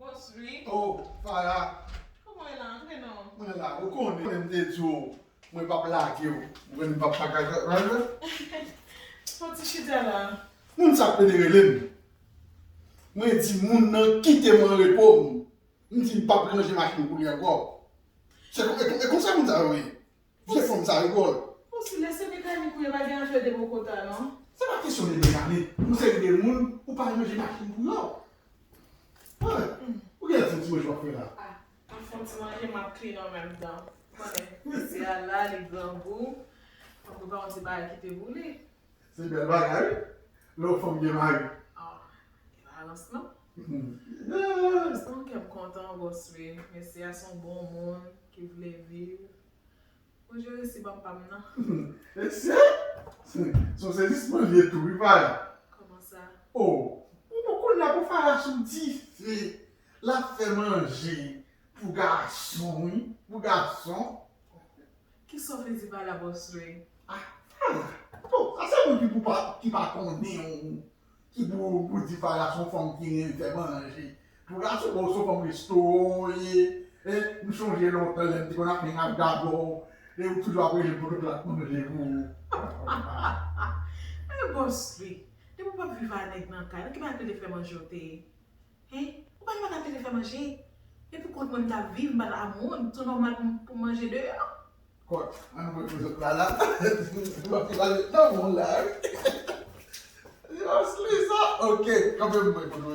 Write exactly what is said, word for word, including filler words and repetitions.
Bòs Lwi. Oh, Farah. Kòman w ye la? Antre non. Mwen la, ou konnen, mwen m te di w, mwen p ap lage w. Mwen m p ap lage w. Fè yon ti chita la. Moun sa ap pede rele m. Mwen di moun nan kite m an repo m. M di m p ap ranje machin pou li ankò. Se kon, e, e konsa moun sa yo ye. Vye fanm sa rigòl. Bon, si lè se mekanik ou ye, pa gen afè de Bogota, non? Se pa kesyon de mekanik. Yon seri de moun, ou pa ranje machin pou yo. Wi. Ou gen lè se yon ti manje w ap fè la. Ah, m ap fè yon ti manje, m ap clean an menm tan. Ou konnen, mesye a la, li grangou. Fòk nou ba yon ti bagay kite pou li. Se bèl bagay, wi. Lè yon fanm gen mari. Ah, gen balans, non? Mhm. Yes. San kè m kontan, bòs Lwi. Mesye a se yon bon moun ki vle viv. Mwen jere si ban pa m nan. Mesye, se, se yon sezisman li ye tou, wi, Farah. Kòman sa? Oh, ou poko la pou Farah sou dife. L ap fè manje pou gason, wi, pou gason. Kisa w vle di pa la, bòs Lwi? Ah, Farah. Bon, sa se moun ki pou pa, ki pa konnen w. Ki pou, pou di Farah se yon fanm ki renmen fè manje. Pou gason, bon, se yon fanm restoran w ye. E, m chonje lontan lè m te konn ap menm ak Gabo. E ou toujou ap rele m pou tout plat manje pou ou. E bòs Lwi, depi w p ap viv a nèg nan kay, nan ki bagay te fè manje w te ye? Hein? Ou pa t ap te fè manje? E pou kont mwen m t ap viv, m pa t a moun, se nòmal pou m, pou m manje deyò. Kòt, an nou pran zòt la la. Ou ap te pale nan moun la, wi. Yo, Lisa, ok, kanpe m mwen kote w ye.